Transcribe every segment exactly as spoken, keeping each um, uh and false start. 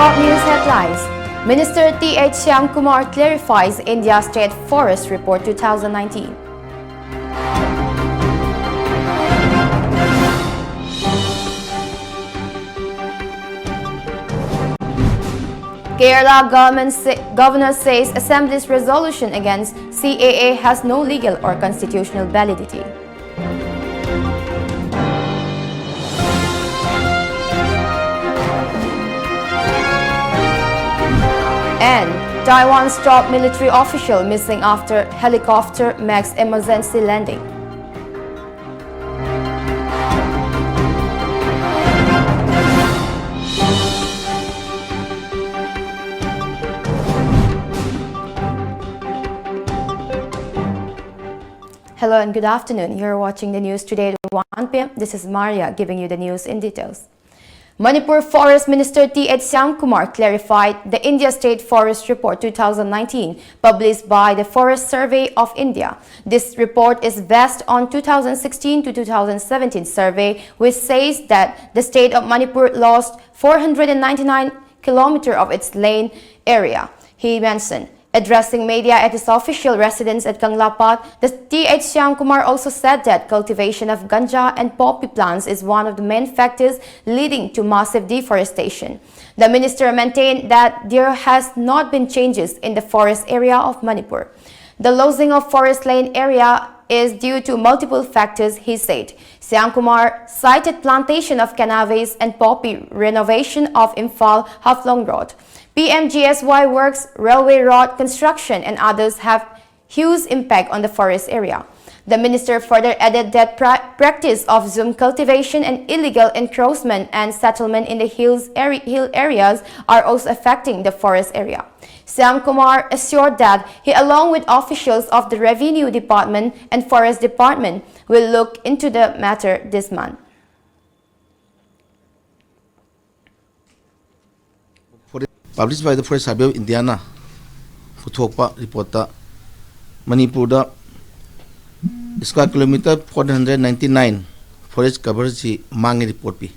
Top news headlines. Minister T H Shyamkumar clarifies India State Forest Report two thousand nineteen. Kerala government sa- governor says assembly's resolution against C A A has no legal or constitutional validity. And Taiwan's top military official missing after helicopter makes emergency landing. Hello and good afternoon. You're watching the news today at one p m. This is Maria giving you the news in details. Manipur Forest Minister T H Shyamkumar clarified the India State Forest Report two thousand nineteen, published by the Forest Survey of India. This report is based on two thousand sixteen to two thousand seventeen survey, which says that the state of Manipur lost four hundred ninety-nine kilometer of its land area. He mentioned, addressing media at his official residence at Kanglapat, the T H Shyamkumar also said that cultivation of ganja and poppy plants is one of the main factors leading to massive deforestation. The minister maintained that there has not been changes in the forest area of Manipur. The losing of forest land area is due to multiple factors, he said. Shyamkumar cited plantation of cannabis and poppy, renovation of Imphal Haflong Road, P M G S Y works, railway road construction, and others have huge impact on the forest area. The minister further added that pra- practice of zoom cultivation and illegal encroachment and settlement in the hills area, hill areas are also affecting the forest area. Shyamkumar assured that he, along with officials of the Revenue Department and Forest Department, will look into the matter this month. Published by the Forest Survey of Indiana ꯄꯨꯊꯣꯛꯄ ꯔꯤꯄꯣꯔꯠꯇ ꯃꯅꯤꯄꯨꯔꯗ square kilometer four hundred ninety nine forest cover ꯁꯤ ꯃꯥꯡꯉꯦ report ꯄꯤ꯫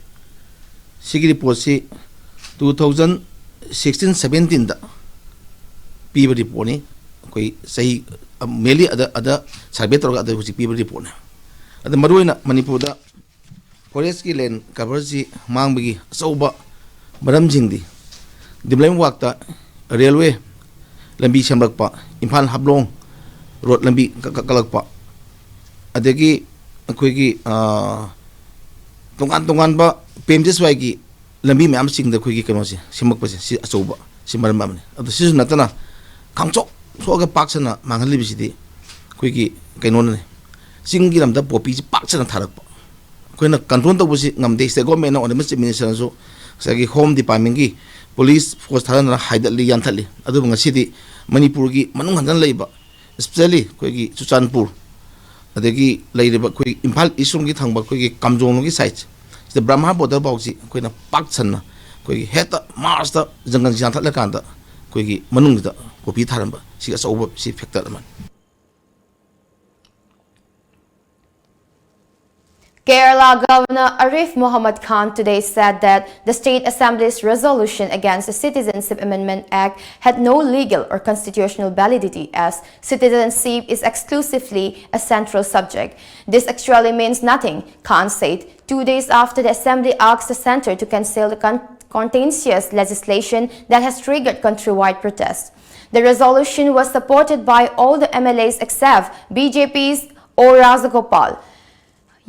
ꯁꯤꯒꯤ ꯔꯤꯄꯣꯔꯠꯁꯤ two thousand sixteen ꯁꯕꯦꯟꯇꯤꯟꯗ ꯄꯤꯕ ꯔꯤꯄꯣꯔꯠꯅꯤ꯫ ꯑꯩꯈꯣꯏ ꯆꯍꯤ mainly ꯑꯗ ꯑꯗ ꯁꯔꯚꯦ ꯇꯧꯔꯒ ꯑꯗ ꯍꯧꯖꯤꯛ ꯄꯤꯕ ꯔꯤꯄꯣꯔꯠꯅꯤ꯫ ꯑꯗ ꯃꯔꯨꯑꯣꯏꯅ ꯃꯅꯤꯄꯨꯔꯗ ꯐꯣꯔꯦꯁꯀꯤ ꯂꯦꯟ ꯀꯚꯔꯁꯤ ꯃꯥꯡꯕꯒꯤ ꯑꯆꯧꯕ ꯃꯔꯝꯁꯤꯡꯗꯤ ꯗꯤꯕ꯭ꯂꯞꯃꯦꯟ ꯋꯥꯛꯇ ꯔꯦꯜꯋꯦ ꯂꯝꯕꯤ ꯁꯦꯝꯂꯛꯄ, ꯏꯝꯐꯥꯜ ꯍꯥꯐꯂꯣꯡ ꯔꯣꯗ ꯂꯝꯕꯤ ꯀꯛ- ꯀꯛ- ꯀꯛꯂꯛꯄ, ꯑꯗꯒꯤ ꯑꯩꯈꯣꯏꯒꯤ ꯇꯣꯉꯥꯟ ꯇꯣꯉꯥꯟꯕ ꯄꯤ ꯑꯦꯝ ꯖꯤ ꯑꯦꯁ ꯋꯥꯏꯒꯤ ꯂꯝꯕꯤ ꯃꯌꯥꯝꯁꯤꯡꯗ ꯑꯩꯈꯣꯏꯒꯤ ꯀꯩꯅꯣꯁꯦ ꯁꯦꯝꯃꯛꯄꯁꯦ ꯁꯤ ꯑꯆꯧꯕ ꯁꯤ ꯃꯔꯝ ꯑꯃꯅꯤ꯫ ꯑꯗꯣ ꯁꯤꯁꯨ ꯅꯠꯇꯅ ꯈꯥꯡꯆꯣꯛ ꯁꯣꯛꯑꯒ ꯄꯥꯛ ꯁꯟꯅ ꯃꯥꯡꯍꯜꯂꯤꯕꯁꯤꯗꯤ ꯑꯩꯈꯣꯏꯒꯤ ꯀꯩꯅꯣꯅꯅꯦ, ꯆꯤꯡꯒꯤ ꯂꯝꯗ ꯄꯣꯄꯤꯁꯤ ꯄꯥꯛ ꯁꯟꯅ ꯊꯥꯔꯛꯄ꯫ ꯑꯩꯈꯣꯏꯅ ꯀꯟꯇ꯭ꯔꯣꯜ ꯇꯧꯕꯁꯤ ꯉꯝꯗꯦ꯫ ꯁ꯭ꯇꯦꯠ ꯒꯣꯔꯃꯦꯟꯅ ꯑꯣꯅꯔꯦꯕꯜ ꯆꯤꯐ ꯃꯤꯅꯤꯁꯇꯔꯅꯁꯨ ꯉꯁꯥꯏꯒꯤ ꯍꯣꯝ ꯗꯤꯄꯥꯔꯠꯃꯦꯟꯒꯤ ꯄꯨꯂꯤꯁ ꯐꯣꯔꯁ ꯊꯥꯗꯅ ꯍꯥꯏꯗꯠꯂꯤ, ꯌꯥꯟꯊꯠꯂꯤ꯫ ꯑꯗꯨꯕꯨ ꯉꯁꯤꯗꯤ ꯃꯅꯤꯄꯨꯔꯒꯤ ꯃꯅꯨꯡ ꯍꯟꯖꯟ ꯂꯩꯕ, ꯏꯁꯄꯤꯁꯦꯜꯂꯤ ꯑꯩꯈꯣꯏꯒꯤ ꯆꯨꯔꯆꯥꯟꯄꯨꯔ, ꯑꯗꯒꯤ ꯂꯩꯔꯤꯕ ꯑꯩꯈꯣꯏ ꯏꯝꯐꯥꯜ ꯏꯁ ꯔꯣꯝꯒꯤ ꯊꯪꯕ ꯑꯩꯈꯣꯏꯒꯤ ꯀꯥꯝꯖꯣꯡꯂꯣꯝꯒꯤ ꯁꯥꯏꯠꯁꯦ, ꯁꯤꯗ ꯕ꯭ꯔꯍꯃ ꯕꯣꯔꯗꯔ ꯐꯥꯎꯁꯤ ꯑꯩꯈꯣꯏꯅ ꯄꯥꯛ ꯁꯟꯅ ꯑꯩꯈꯣꯏꯒꯤ ꯍꯦꯛꯇ ꯃꯥꯔꯁꯇ ꯖꯪꯒꯜꯁꯤ ꯌꯥꯟꯊꯠꯂꯀꯥꯟꯗ ꯑꯩꯈꯣꯏꯒꯤ ꯃꯅꯨꯡꯁꯤꯗ ꯄꯣꯄꯤ ꯊꯥꯔꯝꯕ ꯁꯤ ꯑꯆꯧꯕ ꯁꯤ ꯐꯦꯛꯇꯔ ꯑꯃꯅꯤ꯫ Kerala Governor Arif Muhammad Khan today said that the state assembly's resolution against the Citizenship Amendment Act had no legal or constitutional validity, as citizenship is exclusively a central subject. This actually means nothing, Khan said, two days after the assembly asked the centre to cancel the con- contentious legislation that has triggered countrywide protests. The resolution was supported by all the M L As except B J P's O Rajagopal.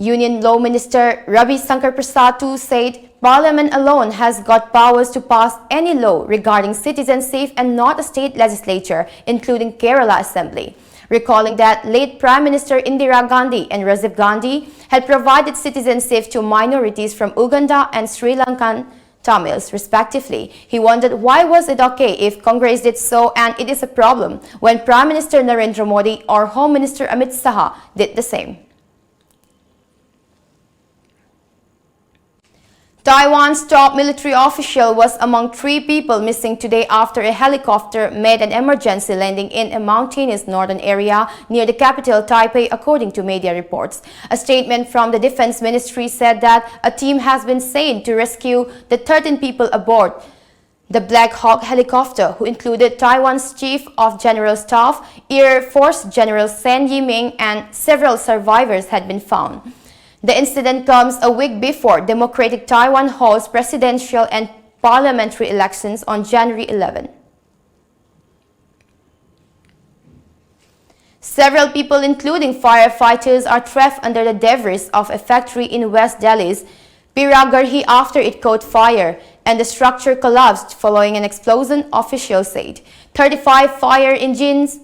Union Law Minister Ravi Shankar Prasad too said Parliament alone has got powers to pass any law regarding citizenship and not a state legislature, including Kerala Assembly. Recalling that late Prime Minister Indira Gandhi and Rajiv Gandhi had provided citizenship to minorities from Uganda and Sri Lankan Tamils, respectively. He wondered why was it okay if Congress did so and it is a problem when Prime Minister Narendra Modi or Home Minister Amit Shah did the same. Taiwan's top military official was among three people missing today after a helicopter made an emergency landing in a mountainous northern area near the capital Taipei, according to media reports. A statement from the Defense Ministry said that a team has been sent to rescue the thirteen people aboard. The Black Hawk helicopter, who included Taiwan's Chief of General Staff, Air Force General Sen Yiming, and several survivors, had been found. The incident comes a week before Democratic Taiwan holds presidential and parliamentary elections on January eleven. Several people, including firefighters, are trapped under the debris of a factory in West Delhi's Piragarhi after it caught fire and the structure collapsed following an explosion, officials said. Thirty-five fire engines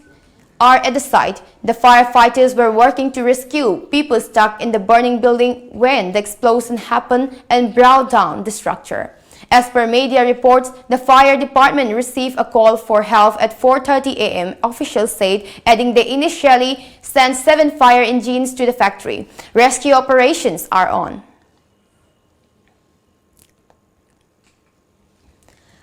are at the site. The firefighters were working to rescue people stuck in the burning building when the explosion happened and brought down the structure. As per media reports, the fire department received a call for help at four thirty a m, officials said, adding they initially sent seven fire engines to the factory. Rescue operations are on.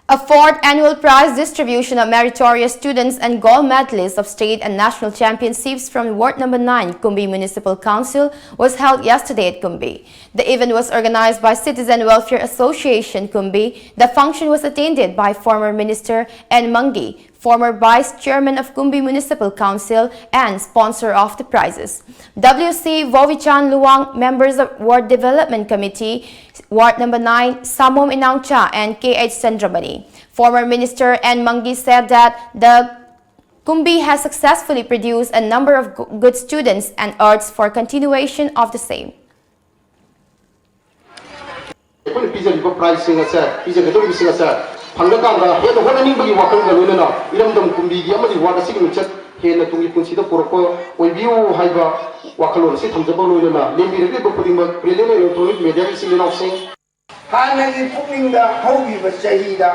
A fourth annual prize distribution of meritorious students and gold medalists of state and national championships from Ward Number nine, Kumbi Municipal Council, was held yesterday at Kumbi. The event was organized by Citizen Welfare Association Kumbi. The function was attended by former Minister N Mangi, former Vice Chairman of Kumbi Municipal Council, and sponsor of the prizes. W C Vovichan Luang, members of Ward Development Committee, Ward Number nine, Samom Inangcha and K H Chandramani. Former Minister N Mangi said that the Kumbi has successfully produced a number of go- good students and urged for continuation of the same. ꯑꯩꯈꯣꯏꯅ ꯄꯤꯖꯔꯤꯕ ꯄ꯭ꯔꯥꯏꯖꯁꯤꯡ ꯑꯁꯦ, ꯄꯤꯖꯒꯗꯧꯔꯤꯕꯁꯤꯡ ꯑꯁꯦ ꯐꯪꯂꯀꯥꯟꯗ ꯍꯦꯟꯅ ꯍꯣꯠꯅꯅꯤꯡꯕꯒꯤ ꯋꯥꯈꯜꯒ ꯂꯣꯏꯅꯅ ꯏꯔꯝꯗꯝ ꯀꯨꯝꯕꯤꯒꯤ ꯑꯃꯗꯤ ꯋꯥꯔꯗ ꯑꯁꯤꯒꯤ ꯃꯤꯡꯆꯠ ꯍꯦꯟꯅ ꯇꯨꯡꯒꯤ ꯄꯨꯟꯁꯤꯗ ꯄꯨꯔꯛꯄ ꯑꯣꯏꯕꯤꯌꯨ ꯍꯥꯏꯕ ꯋꯥꯈꯜꯂꯣꯟ ꯑꯁꯤ ꯊꯝꯖꯕ ꯂꯣꯏꯅꯅ ꯂꯦꯡꯕꯤꯔꯛꯂꯤꯕ ꯈꯨꯗꯤꯡꯃꯛ Brilliant Electronic Mediaꯒꯤ ꯏꯆꯤꯜ ꯏꯅꯥꯎꯁꯤꯡ, ꯍꯥꯟꯅꯒꯤ ꯄꯨꯛꯅꯤꯡꯗ ꯍꯧꯈꯤꯕ ꯆꯍꯤꯗ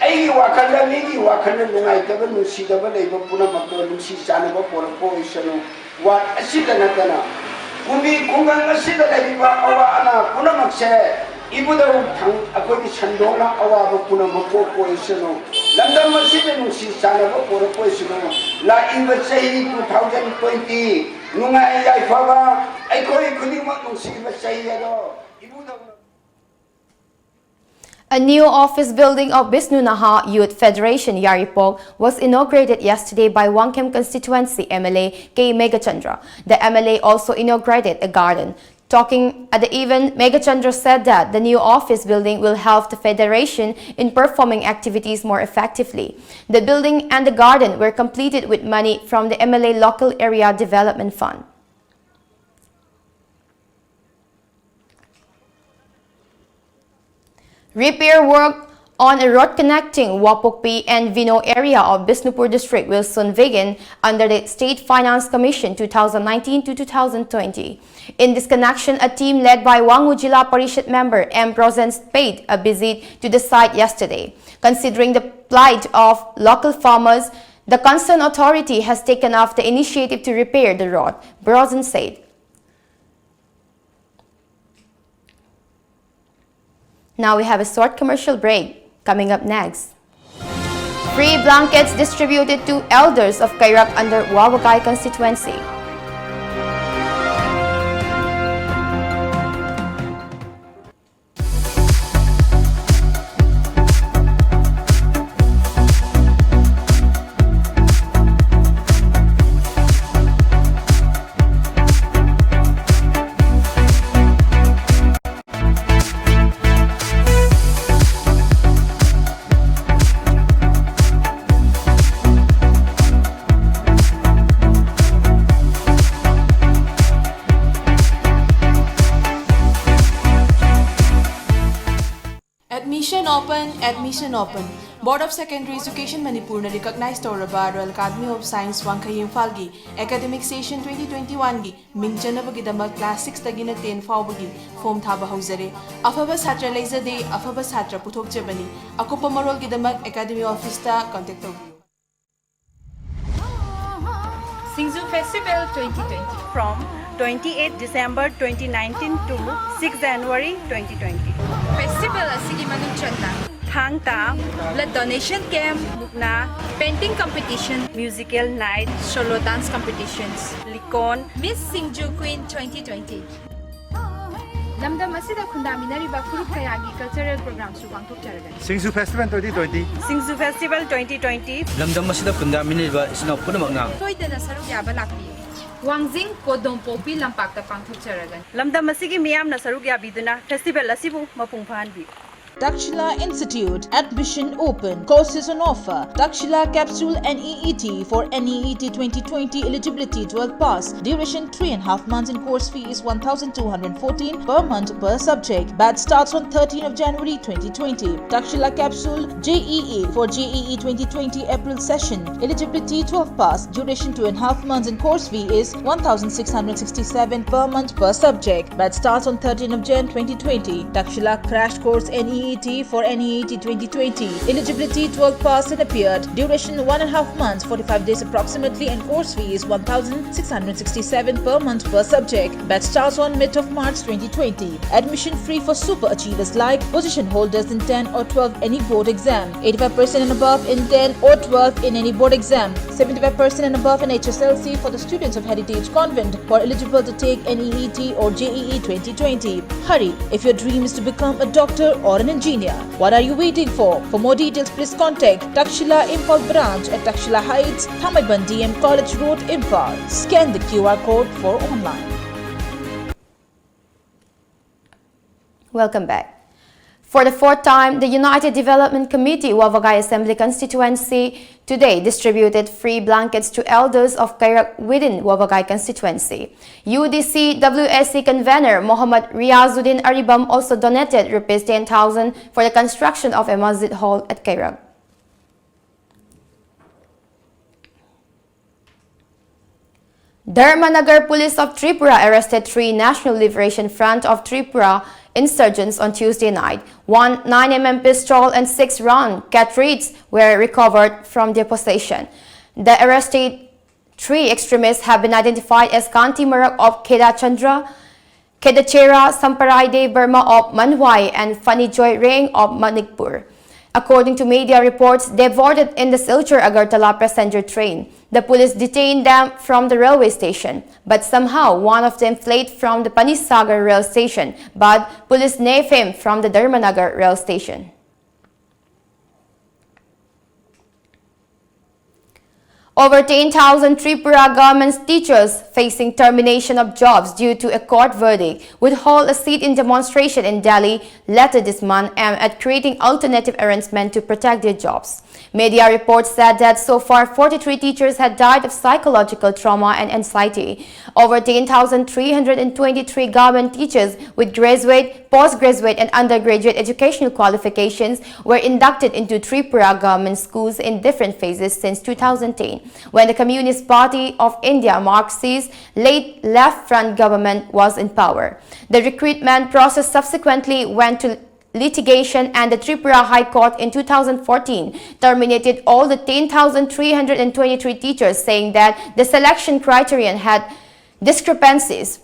ꯑꯩꯒꯤ ꯋꯥꯈꯜꯗ, ꯃꯤꯒꯤ ꯋꯥꯈꯜꯗ ꯅꯨꯡꯉꯥꯏꯇꯕ, ꯅꯨꯡꯁꯤꯗꯕ ꯂꯩꯕ ꯄꯨꯝꯅꯃꯛꯇꯣ ꯅꯨꯡꯁꯤ ꯆꯥꯟꯅꯕ ꯄꯣꯔꯛꯄ ꯑꯣꯏꯁꯅꯨ꯫ ꯋꯥꯔꯗ ꯑꯁꯤꯗ ꯅꯠꯇꯅ ꯀꯨꯝꯕꯤ ꯈꯨꯡꯒꯪ ꯑꯁꯤꯗ ꯂꯩꯔꯤꯕ ꯑꯋꯥ ꯑꯅꯥ ꯄꯨꯝꯅꯃꯛꯁꯦ ꯏꯕꯨꯙꯧ ꯊꯪ-, ꯑꯩꯈꯣꯏꯒꯤ ꯁꯟꯗꯣꯛꯅ ꯑꯋꯥꯕ ꯄꯨꯝꯅꯃꯛ ꯀꯣꯛꯄ ꯑꯣꯏꯁꯅꯨ꯫ ꯂꯝꯗꯝ ꯑꯁꯤꯗ ꯅꯨꯡꯁꯤ ꯆꯥꯟꯅꯕ ꯄꯣꯔꯛꯄ ꯑꯣꯏꯁꯅꯨ꯫ ꯂꯥꯛꯏꯕ ꯆꯍꯤ two thousand twenty ꯅꯨꯡꯉꯥꯏ ꯌꯥꯏꯐꯕ, ꯑꯩꯈꯣꯏ ꯈꯨꯗꯤꯡꯃꯛ ꯅꯨꯡꯁꯤꯕ ꯆꯍꯤ ꯑꯗꯣ ꯏꯕꯨꯙꯧꯅ A new office building of Bisnu Naha Youth Federation, Yairipok, was inaugurated yesterday by Wangkhem Constituency M L A K Meghachandra. The M L A also inaugurated a garden. Talking at the event, Meghachandra said that the new office building will help the federation in performing activities more effectively. The building and the garden were completed with money from the M L A Local Area Development Fund. Repair work on a road connecting Wapokpi and Vino area of Bishnupur district will soon begin under the State Finance Commission two thousand nineteen to two thousand twenty. In this connection, a team led by Wangu Jila Parishad member M Brozen paid a visit to the site yesterday. Considering the plight of local farmers, the concerned authority has taken up the initiative to repair the road, Brozen said. Now we have a short commercial break. Coming up next, free blankets distributed to elders of Kairak under Wawakai constituency. Admission open, admission open. Board of Secondary Education ꯃꯅꯤꯄꯨꯔꯅ recognize ꯇꯧꯔꯕ Royal Academy of Science ꯋꯥꯡꯈꯩ ꯏꯝꯐꯥꯜꯒꯤ academic session twenty twenty-oneꯒꯤ ꯃꯤꯡ ꯆꯟꯅꯕꯒꯤꯗꯃꯛ class sixꯇꯒꯤꯅ ten ꯐꯥꯎꯕꯒꯤ form ꯊꯥꯕ ꯍꯧꯖꯔꯦ꯫ ꯑꯐꯕ ꯁꯥꯇ꯭ꯔ ꯂꯩꯖꯗꯦ, ꯑꯐꯕ ꯁꯥꯇ꯭ꯔ ꯄꯨꯊꯣꯛꯆꯕꯅꯤ꯫ ꯑꯀꯨꯞꯄ ꯃꯔꯣꯜꯒꯤꯗꯃꯛ academy officeꯇ contact ꯇꯧꯕꯤꯌꯨ꯫ Singju Festival twenty twenty. From twenty-eight December twenty nineteen to six January twenty twenty. Festival ꯑꯁꯤꯒꯤ ꯃꯅꯨꯡ ꯆꯟꯅ ꯊꯥꯡ ꯇꯥ, blood donation camp, ꯃꯨꯛꯅꯥ, painting competition, musical night, solo dance competitions, ꯂꯤꯀꯣꯟ, Miss Singju Queen twenty twenty. ꯂꯝꯗꯝ ꯑꯁꯤꯗ ꯈꯨꯟꯗꯥꯃꯤꯟꯅꯔꯤꯕ ꯐꯨꯔꯨꯞ ꯀꯌꯥꯒꯤ cultural programꯁꯨ ꯄꯥꯡꯊꯣꯛꯆꯔꯒꯅꯤ꯫ ꯁꯤꯡꯖꯨ Festival twenty twenty꯫ ꯁꯤꯡꯖꯨ Festival twenty twenty꯫ ꯂꯝꯗꯝ ꯑꯁꯤꯗ ꯈꯨꯟꯗꯥꯃꯤꯟꯅꯔꯤꯕ ꯏꯆꯤꯟ ꯏꯅꯥꯎ ꯄꯨꯝꯅꯃꯛꯅ ꯁꯣꯏꯗꯅ ꯁꯔꯨꯛ ꯌꯥꯕ ꯂꯥꯛꯄꯤꯌꯨ꯫ ꯋꯥꯡꯖꯤꯡ ꯀꯣꯗꯣꯝꯄꯣꯛꯄꯤ ꯂꯝꯄꯥꯛꯇ ꯄꯥꯡꯊꯣꯛꯆꯔꯒꯅꯤ꯫ ꯂꯝꯗꯝ ꯑꯁꯤꯒꯤ ꯃꯤꯌꯥꯝꯅ ꯁꯔꯨꯛ ꯌꯥꯕꯤꯗꯨꯅ festival ꯑꯁꯤꯕꯨ ꯃꯄꯨꯡ ꯐꯥꯍꯟꯕꯤꯌꯨ꯫ Takshila Institute, admission open. Courses on offer. Takshila Capsule NEET for NEET twenty twenty, eligibility twelve pass. Duration three and a half months and course fee is one thousand two hundred fourteen per month per subject. Batch starts on thirteenth of January twenty twenty. Takshila Capsule JEE for JEE twenty twenty April session. Eligibility twelve pass. Duration two and a half months and course fee is one thousand six hundred sixty-seven per month per subject. Batch starts on thirteenth of Jan twenty twenty. Takshila Crash Course NEET for NEET twenty twenty. Eligibility twelve pass and appeared. Duration one and a half months, forty-five days approximately, and course fee is one thousand six hundred sixty-seven per month per subject. Batch starts on mid of March twenty twenty. Admission free for super achievers like position holders in ten or twelve any board exam. Eighty-five percent and above in ten or twelve in any board exam. Seventy-five percent and above in HSLC for the students of Heritage Convent who are eligible to take NEET or JEE twenty twenty. Hurry, if your dream is to become a doctor or an engineer. What are you waiting for? For more details, please contact Takshila Imphal Branch at Takshila Heights, Thamaiban DM College Road, Imphal. Scan the QR code for online. Welcome back. For the fourth time, the United Development Committee, Wavagai Assembly Constituency, today distributed free blankets to elders of Kairak within Wavagai constituency. UDC WAC convener Mohammad Riazuddin Aribam also donated rupees ten thousand for the construction of a masjid hall at Kairak. Dharmanagar Police of Tripura arrested three National Liberation Front of Tripura insurgents on Tuesday night. One nine mm pistol and six round cartridges were recovered from their possession. The arrested three extremists have been identified as Kanti Marak of Kheda Chandra, Khedachera Samparai Dev Burma of Manwai, and Funny Joy Reng of Manikpur. According to media reports, they boarded in the Silchar Agartala passenger train. The police detained them from the railway station, but somehow one of them fled from the Panisagar rail station, but police nabbed him from the Dharmanagar rail station. Over ten thousand Tripura government teachers facing termination of jobs due to a court verdict would hold a sit-in demonstration in Delhi later this month aimed at creating alternative arrangement to protect their jobs. Media reports said that so far forty-three teachers had died of psychological trauma and anxiety. Over ten thousand three hundred twenty-three government teachers with graduate, postgraduate and undergraduate educational qualifications were inducted into Tripura government schools in different phases since two thousand ten, when the Communist Party of India, Marxist-led Left Front government was in power. The recruitment process subsequently went to litigation, and the Tripura High Court in two thousand fourteen terminated all the ten thousand three hundred twenty-three teachers, saying that the selection criterion had discrepancies.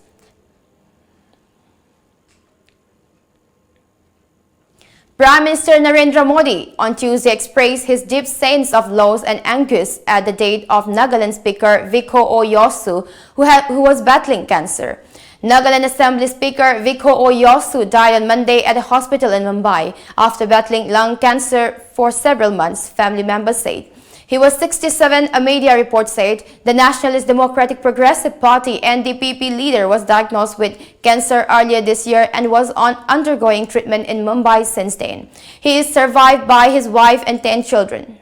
Prime Minister Narendra Modi on Tuesday expressed his deep sense of loss and anguish at the death of Nagaland Speaker Vikho O Yosu, who, ha- who was battling cancer. Nagaland Assembly Speaker Vikho O Yosu died on Monday at a hospital in Mumbai after battling lung cancer for several months, family members said. He was sixty-seven, a media report said. The Nationalist Democratic Progressive Party, N D P P, leader was diagnosed with cancer earlier this year and was on undergoing treatment in Mumbai since then. He is survived by his wife and ten children.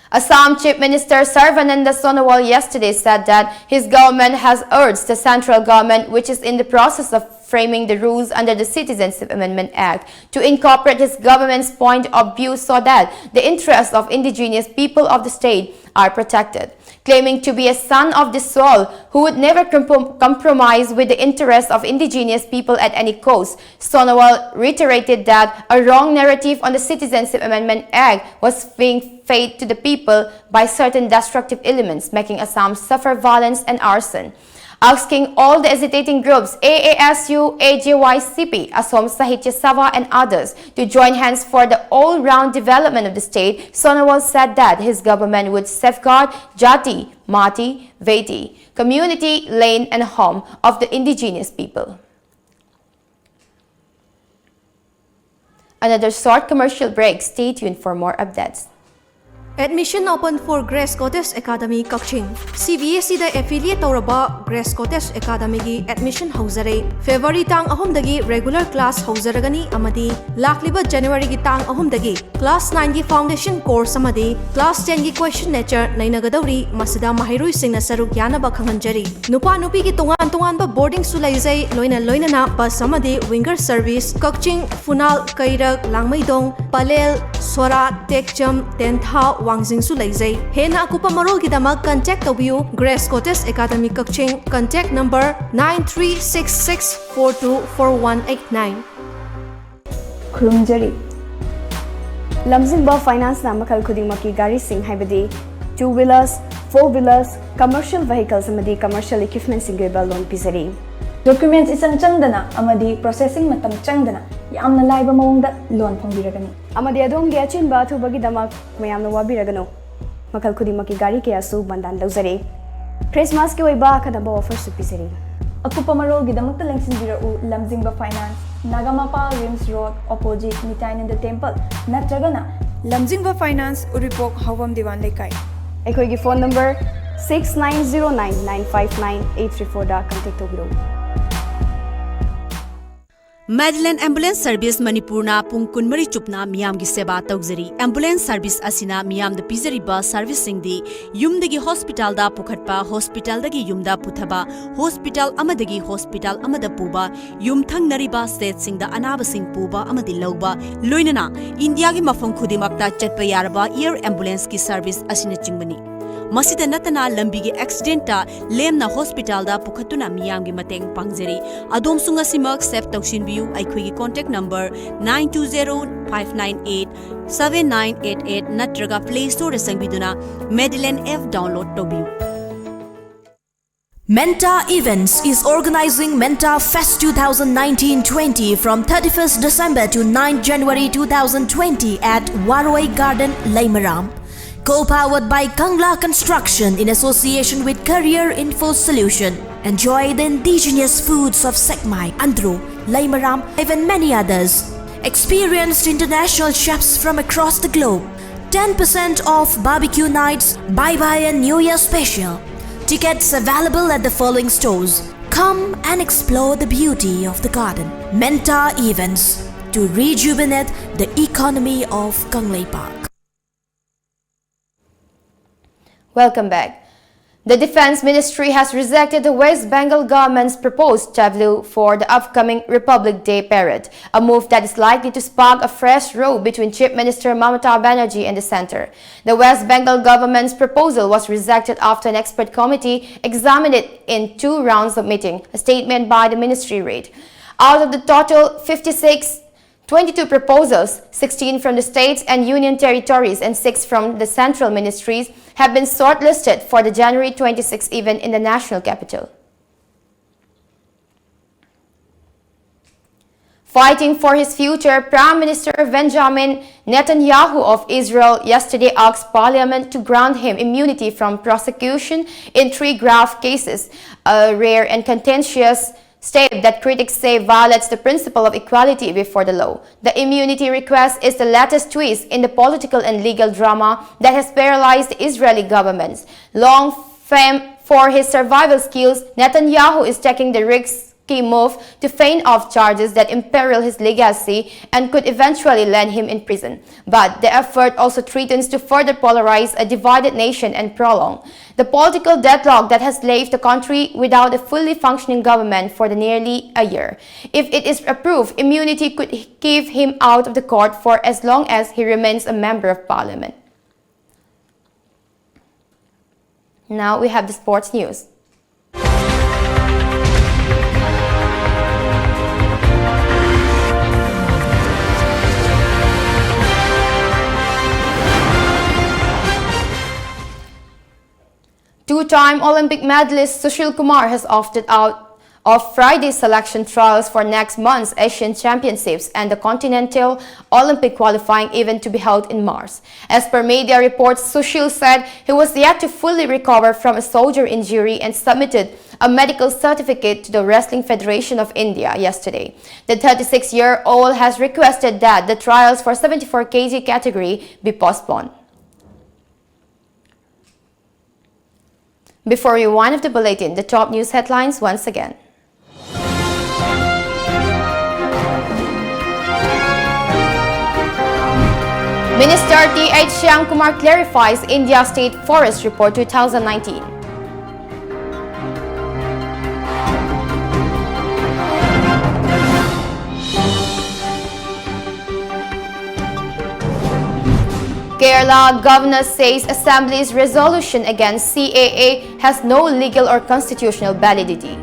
Assam Chief Minister Sarbananda Sonowal yesterday said that his government has urged the central government, which is in the process of framing the rules under the Citizenship Amendment Act, to incorporate his government's point of view so that the interests of indigenous people of the state are protected. Claiming to be a son of the soil who would never comprom- compromise with the interests of indigenous people at any cost, Sonowal reiterated that a wrong narrative on the Citizenship Amendment Act was being fed to the people by certain destructive elements, making Assam suffer violence and arson. Asking all the agitating groups, A A S U, A J Y C P, Assam Sahitya Sabha and others to join hands for the all-round development of the state, Sonowal said that his government would safeguard jati, mati, beti, community, land and home of the indigenous people. Another short commercial break. Stay tuned for more updates. Admission open for Grace Cottage Academy, Kakching. C B S E the affiliate ꯇꯧꯔꯕ Grace Cottage Academy ꯒꯤ admission ꯍꯧꯖꯔꯦ꯫ February ꯇꯥꯡ ꯑꯍꯨꯝꯗꯒꯤ regular class ꯍꯧꯖꯔꯒꯅꯤ ꯑꯃꯗꯤ ꯂꯥꯛꯂꯤꯕ January ꯒꯤ ꯇꯥꯡ ꯑꯍꯨꯝꯗꯒꯤ class nine ꯒꯤ foundation course ꯑꯃꯗꯤ class ten ꯒꯤ question nature ꯅꯩꯅꯒꯗꯧꯔꯤ꯫ ꯃꯁꯤꯗ ꯃꯍꯩꯔꯣꯏꯁꯤꯡꯅ ꯁꯔꯨꯛ ꯌꯥꯅꯕ ꯈꯪꯍꯟꯖꯔꯤ꯫ ꯅꯨꯄꯥ ꯅꯨꯄꯤꯒꯤ ꯇꯣꯉꯥꯟ ꯇꯣꯉꯥꯟꯕ boarding ꯁꯨ ꯂꯩꯖꯩ, ꯂꯣꯏꯅ ꯂꯣꯏꯅꯅ bus ꯑꯃꯗꯤ winger service ꯀꯛꯆꯤꯡ, ꯐꯨꯅꯥꯜ, ꯀꯩꯔꯛ, ꯂꯥꯡꯃꯩꯗꯣꯡ, ꯄꯂꯦꯜ, ꯁꯣꯔꯥꯠ, ꯇꯦꯛꯆꯝ, ꯇꯦꯟꯊꯥ, ꯋꯥꯡꯖꯤꯡꯁꯨ ꯂꯩꯖꯩ꯫ ꯍꯦꯟꯅ ꯑꯀꯨꯞꯄ ꯃꯔꯣꯜꯒꯤꯗꯃꯛ contact ꯇꯧꯕꯤꯌꯨ Grace Cottage Academy ꯀꯛꯆꯤꯡ, contact number nine three six six four two four one eight nine꯫ ꯈꯨꯔꯨꯝꯖꯔꯤ꯫ ꯂꯝꯖꯤꯡꯕ Finance ꯅ ꯃꯈꯜ ꯈꯨꯗꯤꯡꯃꯛꯀꯤ ꯒꯥꯔꯤꯁꯤꯡ, ꯍꯥꯏꯕꯗꯤ two wheelers, four wheelers, commercial vehicles ꯑꯃꯗꯤ commercial equipment ꯁꯤꯡꯒꯤ ꯑꯣꯏꯕ loan ꯄꯤꯖꯔꯤ꯫ Documents ꯏꯆꯪ ꯆꯪꯗꯅ ꯑꯃꯗꯤ processing ꯃꯇꯝ ꯆꯪꯗꯅ ꯌꯥꯝꯅ ꯂꯥꯏꯕ ꯃꯑꯣꯡꯗ loan ꯐꯪꯕꯤꯔꯒꯅꯤ꯫ ꯑꯃꯗꯤ ꯑꯗꯣꯝꯒꯤ ꯑꯆꯤꯟꯕ ꯑꯊꯨꯕꯒꯤꯗꯃꯛ ꯃꯌꯥꯝꯅ ꯋꯥꯕꯤꯔꯒꯅꯨ꯫ ꯃꯈꯜ ꯈꯨꯗꯤꯡꯃꯛꯀꯤ ꯒꯥꯔꯤ ꯀꯌꯥꯁꯨ ꯕꯟꯗꯥꯟ ꯂꯧꯖꯔꯤ꯫ Christmas ꯀꯤ ꯑꯣꯏꯕ ꯑꯈꯟꯅꯕ offer ꯁꯨ ꯄꯤꯖꯔꯤ꯫ ꯑꯀꯨꯞꯄ ꯃꯔꯣꯜꯒꯤꯗꯃꯛꯇ ꯂꯦꯡꯁꯤꯟꯕꯤꯔꯛꯎ ꯂꯝꯖꯤꯡꯕ Finance, Nagampal RIMS Road, opposite ꯃꯤꯇꯥꯏꯅꯟꯗ Temple, ꯅꯠꯇ꯭ꯔꯒꯅ ꯂꯝꯖꯤꯡꯕ Finance, ꯎꯔꯤꯄꯣꯛ, ꯍꯥꯎꯕꯝ ꯗꯤꯋꯥꯟ ꯂꯩꯀꯥꯏ꯫ ꯑꯩꯈꯣꯏꯒꯤ phone number six nine zero nine nine five nine eight three four ꯗ contact ꯇꯧꯕꯤꯔꯛꯎ꯫ Madeline Ambulance Service ꯃꯅꯤꯄꯨꯔꯅ ꯄꯨꯡ ꯀꯨꯟꯃꯔꯤ ꯆꯨꯞꯅ ꯃꯤꯌꯥꯝꯒꯤ ꯁꯦꯕꯥ ꯇꯧꯖꯔꯤ꯫ Ambulance service ꯑꯁꯤꯅ ꯃꯤꯌꯥꯝꯗ ꯄꯤꯖꯔꯤꯕ service ꯁꯤꯡꯗꯤ ꯌꯨꯝꯗꯒꯤ hospital ꯗ ꯄꯨꯈꯠꯄ, hospital ꯗꯒꯤ ꯌꯨꯝꯗ ꯄꯨꯊꯕ, hospital ꯑꯃꯗꯒꯤ hospital ꯑꯃꯗ ꯄꯨꯕ, ꯌꯨꯝꯊꯪꯅꯔꯤꯕ state ꯁꯤꯡꯗ ꯑꯅꯥꯕꯁꯤꯡ ꯄꯨꯕ ꯑꯃꯗꯤ ꯂꯧꯕ, ꯂꯣꯏꯅꯅ ꯏꯟꯗꯤꯌꯥꯒꯤ ꯃꯐꯝ ꯈꯨꯗꯤꯡꯃꯛꯇ ꯆꯠꯄ ꯌꯥꯔꯕ air ambulance ꯀꯤ service ꯑꯁꯤꯅꯆꯤꯡꯕꯅꯤ꯫ ꯃꯁꯤꯗ ꯅꯠꯇꯅ ꯂꯝꯕꯤꯒꯤ accident ꯇ ꯂꯦꯝꯅ hospital ꯗ ꯄꯨꯈꯠꯇꯨꯅ ꯃꯤꯌꯥꯝꯒꯤ ꯃꯇꯦꯡ ꯄꯥꯡꯖꯔꯤ꯫ ꯑꯗꯣꯝꯁꯨ ꯉꯁꯤꯃꯛ save ꯇꯧꯁꯤꯟꯕꯤꯌꯨ ꯑꯩꯈꯣꯏꯒꯤ contact number nine two zero five nine eight seven nine eight eight ꯅꯠꯇ꯭ꯔꯒ Play Store ꯗ ꯆꯪꯕꯤꯗꯨꯅ Madeline app download ꯇꯧꯕꯤꯌꯨ꯫ Menta Events is organizing Menta Fest two thousand nineteen twenty from thirty-first December to ninth January two thousand twenty at Waroi Garden, Leimaram. Co-powered by Kangla Construction in association with Career Info Solution. Enjoy the indigenous foods of Sekmai, Andro, Leimaram, even many others. Experienced international chefs from across the globe. Ten percent off barbecue nights, bye bye and New Year special. Tickets available at the following stores. Come and explore the beauty of the garden. Menta Events to rejuvenate the economy of Kangleipak. Welcome back. The Defense Ministry has rejected the West Bengal government's proposed tableau for the upcoming Republic Day parade, a move that is likely to spark a fresh row between Chief Minister Mamata Banerjee and the center. The West Bengal government's proposal was rejected after an expert committee examined it in two rounds of meeting, a statement by the ministry read. Out of the total fifty-six, twenty-two proposals, sixteen from the states and union territories and six from the central ministries, have been shortlisted for the January twenty-sixth event in the national capital. Fighting for his future, Prime Minister Benjamin Netanyahu of Israel yesterday asked parliament to grant him immunity from prosecution in three grave cases, a rare and contentious step that critics say violates the principle of equality before the law. The immunity request is the latest twist in the political and legal drama that has paralyzed the Israeli government. Long famed for his survival skills, Netanyahu is taking the risky move to feign off charges that imperil his legacy and could eventually land him in prison. But the effort also threatens to further polarize a divided nation and prolong the political deadlock that has left the country without a fully functioning government for the nearly a year. If it is approved, immunity could keep him out of the court for as long as he remains a member of parliament. Now we have the sports news. Two-time Olympic medalist Sushil Kumar has opted out of Friday's selection trials for next month's Asian Championships and the Continental Olympic qualifying event to be held in March. As per media reports, Sushil said he was yet to fully recover from a shoulder injury and submitted a medical certificate to the Wrestling Federation of India yesterday. The thirty-six-year-old has requested that the trials for seventy-four K G category be postponed. Before we wind up the bulletin, the top news headlines once again. Minister T H Shyamkumar clarifies India State Forest Report two thousand nineteen. Kerala governor says assembly's resolution against C A A has no legal or constitutional validity.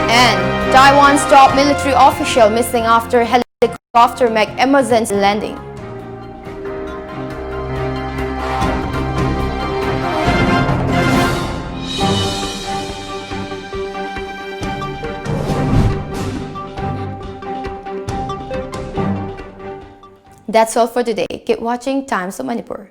And Taiwan's top military official missing after helicopter make emergency landing. That's all for today. Keep watching Times of Manipur.